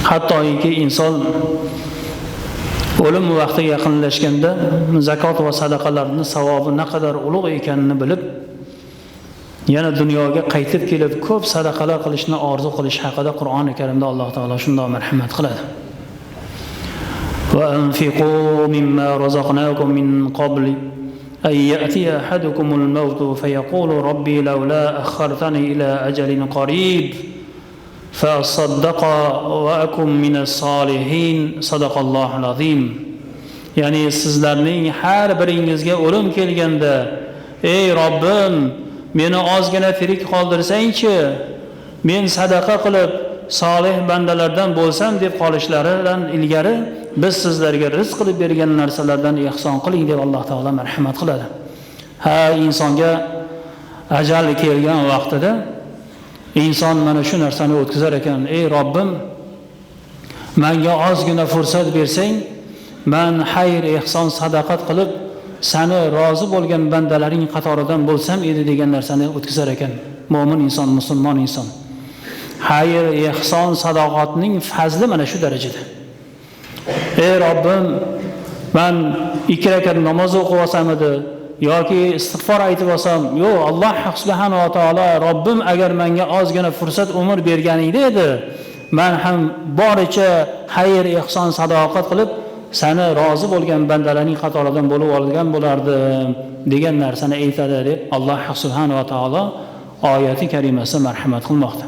Hattoki inson o'lim vaqti yaqinlashganda zakot va sadaqalarning savobi naqadar ulug' ekanini bilib, yana dunyoga qaytib kelib ko'p sadaqalar qilishni orzu qilish haqida Qur'oni Karimda Alloh taolo shundoq marhamat qiladi. وأنفقوا مما رزقناكم من قبل أن يأتي أحدكم الموت فيقول ربي لولا أخرتني إلى أجل قريب فأصدق وأكن من الصالحين. صدق الله العظيم. Ya'ni sizlarning har biringizga o'lim kelganda, ey Robbim, meni ozgina tirik qoldirsangchi, men sadaqa qilib solih bandalardan bo'lsam deb qolishlaridan ilgari biz sizlarga rizq qilib bergan narsalardan ihson qiling deb Alloh taolo marhamat qiladi. Ha, insonga ajal kelgan vaqtida inson mana shu narsani o'tkazar ekan: ey Robbim, menga ozgina fursat bersang, man xayr ehson sadaqat qilib sani rozi bo'lgan bandalaring qatoridan bo'lsam edi degan narsani o'tkazar ekan mo'min inson, musulmon inson. Xayr ehson sadoqatning fazli mana shu darajada. Ey Robbim, man 2 rakat namoz o'qib olsam edi yoki istig'for aytib olsam, yo'q, Alloh subhanahu va taolo Robbim agar menga ozgina fursat umr berganingda edi, man ham boricha xayr ehson sadoqat qilib sani rozi bo'lgan bandalarning qatoridan bo'lib olgan bo'lardim degan narsani aytadi deb Alloh subhanahu va taolo oyati karimasida marhamat qilmoqda.